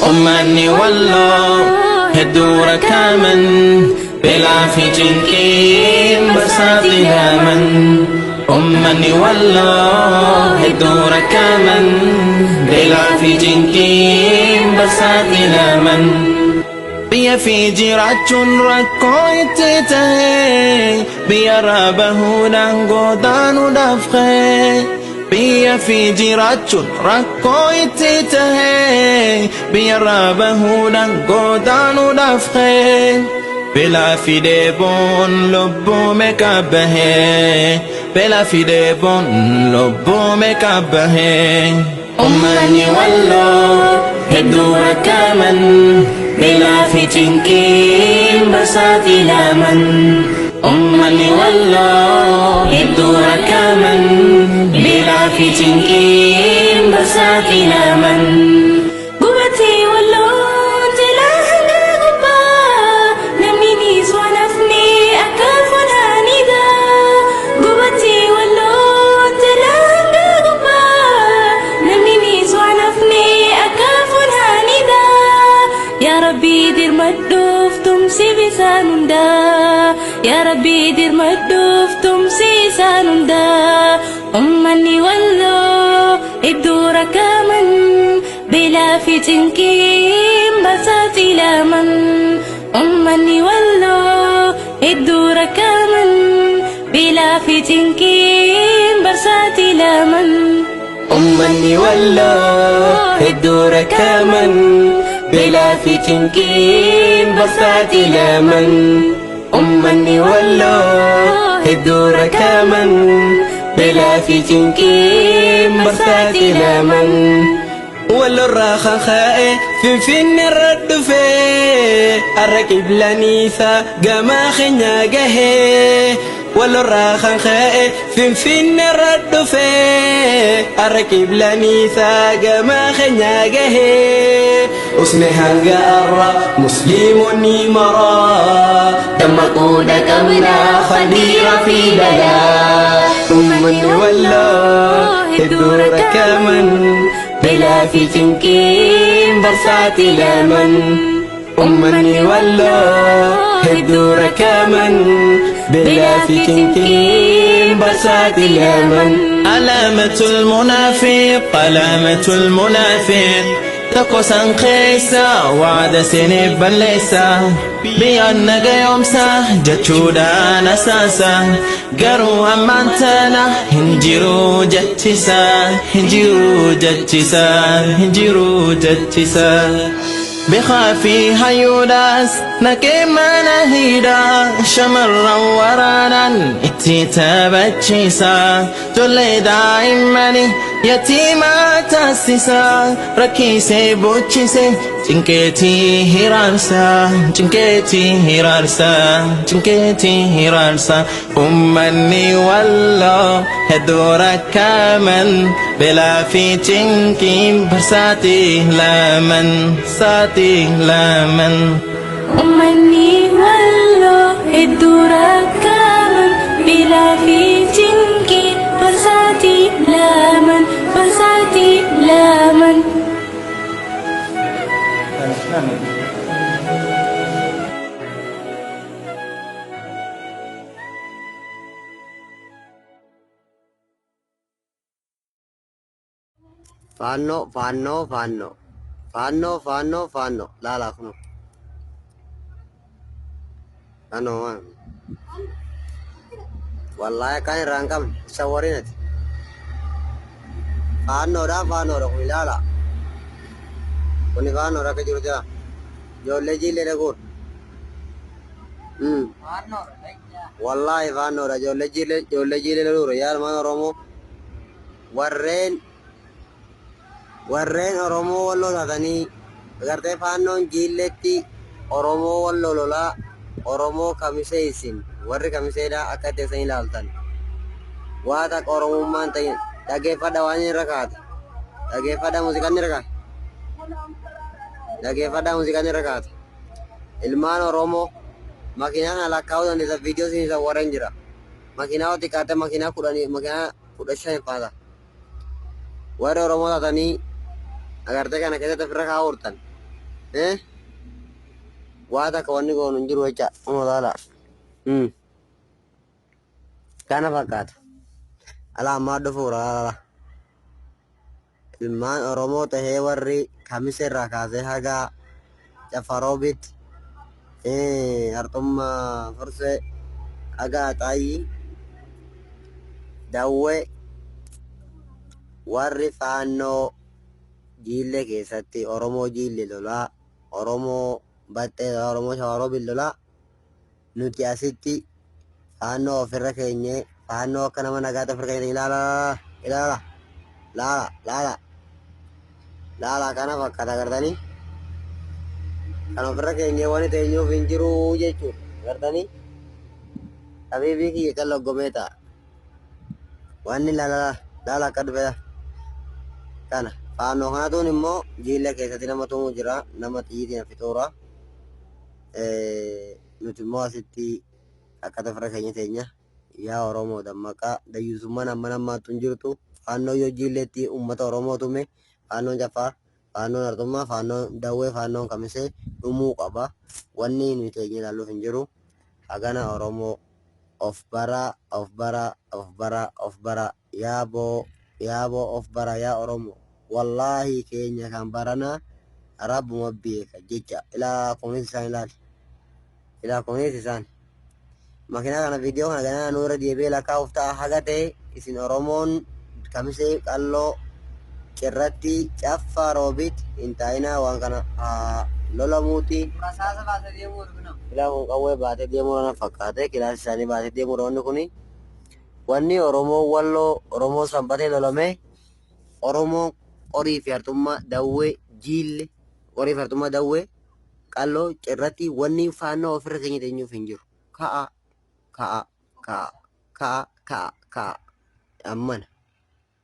Ummanni Walloo hedduu rakkaaman, beelaa fi cinqiin barsaaxilaman. Ummanni Walloo hedduu rakkaaman, beelaa fi cinqiin barsaaxilaman. Biyya fi jiraachuun rakkoo itti tahee, biyyarraa bahuudhaan godaanuudhaaf ka'ee. Biyya fi jiraachuun rakkoo itti tahee, biyyarraa bahuudhaan godaanuudhaaf ka'ee. Beelaa fi dheebuun lubbuu meeqa bahee? Beelaa fi dheebuun lubbuu meeqa bahee? Ummanni Walloo hedduu rakkaaman, beelaa fi cinqiin barsaaxilaman. Ummanni Walloo hedduu rakkaaman, beelaa fi cinqiin barsaaxilaman. Gubatee Walloon jalaa hanga gubbaa, namni niis waan hafne akka fonaanidha. Gubatee Walloon jalaa hanga gubbaa, namni niis waan hafne akka fonaanidha. Yaa Rabbii, dirmadhuuf tumsi bisaan hundaa. Yaa Rabbii, dirmadhuuf tumsi isaan hundaa. Ummanni Walloo hedduu rakkaaman, beelaa fi cinqiin basaaxilaman. Ummanni Walloo hedduu rakkaaman, beelaa fi cinqiin barsaaxilaman. Ummanni Walloo hedduu rakkaaman, beelaa fi cinqiin barsaaxilaman. Ummanni Walloo hedduu rakkaaman, beelaa fi cinqiin barsaaxilaman. Wallorraa kan ka'e Finfinneerra dhufee, har'a qiblaniisa gamaa keenya gahee. Wallorraa kan ka'e Finfinneerra dhufee, har'a qiblaniisa gamaa keenya gahee. Usne hanga har'a musliimonni maraa dammaquudha qabna fadhiira fi balaa. Ummanni Walloo hedduu rakkaaman, beelaa fi cinqiin barsaaxilaman. Ummanni Walloo hedduu rakkaaman, beelaa fi cinqiin barsaaxilaman. علامة المنافق، علامة المنافق، tokko san keessa waada seenee balleessa, biyyaan nagayoomsa jechuudhaan asaasa, garuu ammaan tana hin jiru jechisa, hin jiru jechisa, hin jiru jechisa. Beekaa fi hayyuudhaas naqee mana hidhaa, shamarran waraanaan itti taphachiisa, ijoollee daa'immanii yatiima taasisa, rakkisee bochise, cinqeetii hiraarsa, cinqeetii hiraarsa, cinqeetii hiraarsa. Ummanni Walloo hedduu rakkaaman, beelaa fi cinqiin barsaaxilaman, saaxilaman. Ummanni Walloo hedduu rakkaaman, beelaa fi cinqiin barsaaxilaman, barsaaxilaman. Faannoo, Faannoo, Faannoo, Faannoo, Faannoo, Faannoo, laalaa kunoo. Kanoo waan. Wallaahi akkaan irraa hin qabne isa warinati. Faannoodha, Faannoodha kun, ilaala. Kuni Faannoodha akka jiru jira. Ijoollee jiillee dhaguun. Wallaahi Faannoodha, ijoollee jiillee, ijoollee jiillee dhaguudha yaa ilmaan Oromoo. Warreen Oromoo Walloo taatanii agartee, Faannoon jiilleetti Oromoo Walloo lolaa. Oromoo Kamisee, isin warri Kamiseedha akka teessan ilaaltan waa takka Oromummaan ta'in. Dhageeffadha waan inni irra kaate, dhageeffadha muuziqaan inni irra kaate, dhageeffadha muuziqaan inni irra kaate. Ilmaan Oromoo, makiinaa kana lakkaa'uu dandeessa, viidiyoo isin isa warreen jira. Makiinaa yoo xiqqaate makiinaa 10, makiinaa 15 faata. Warri Oromoo taatanii agartee kana keessatti ofirra kaa'uu jirtan. Eh? Waa takka wanni goonu hin jiru jecha. Kunoo laala. Kana fakkaata. Ala ammaa dhufuura laala. Ilmaan Oromoo tahee warri Kamise irraa kaasee haga Cafaroobit, Harxummaa Fursee, haga Axaayyii, Dawwee, warri Faannoo Jiillee keessatti Oromoo Jiille lolaa, Oromoo Baxxee lolaa, Oromoo Shawaroobit lolaa, nuti asitti Faannoo ofirra keenyee, faannoo akka nama nagaatti ofirra keenyee ilaala, ilaala, laala, laala, laala kana fakkaata agartanii. Kan ofirra keenyee wani teenyuuf hin jiru jechuudha. Agartanii? Habiibii kiyya kan loggomee ta'a. Wanni laala laala akka dhufe kana. Faannoo kanatuun immoo jiilla keessatti nama tumuu jira. Nama xiyyiitiin fixuura. Nuti immoo asitti akkata ofirra keenya teenya. Yaa Oromoo dammaqaa. Dayyuusummaan amma ammaattu hin jirtu. Faannoo yoo jiilleetti uummata Oromoo tume, faannoon Caffaa, faannoon Arxummaa, faannoon Dawwee, faannoon Kamisee dhumuu qaba. Wanni nuti teenyee ilaalluuf hin jiru. Hagana Oromoo of baraa, of baraa, of baraa, of baraa. Yaa boo, yaa boo of baraa yaa Oromoo. Wallaahi keenya kan baranaa Rabbuma beeka jecha. Ilaa kunis isaan ilaali. Ilaa kunis isaan. Makiinaa kana viidiyoo kana ganaa nu irra deebi'ee lakkaa'uuf ta'a haga ta'e isin Oromoon Kamisee Qalloo Cirratti Caffaa Roobit hin taa'inaa waan kana haa lolamuuti. Rasaasa baatee deemuu argina. Ilaa kun qawwee baatee deemuu na fakkaate kilaasii isaanii baatee deemuudha wanni kuni. Wanni Oromoo Walloo Oromoo Sanbatee lolame Oromoo Qorii fi Harxummaa Dawwee Jiille Qorii fi Harxummaa Dawwee Qalloo Cirratti wanni faannoo ofirra keenya teenyuuf hin jiru. Ka'a ka'a ka'a ka'a ka'a ka'a ammana.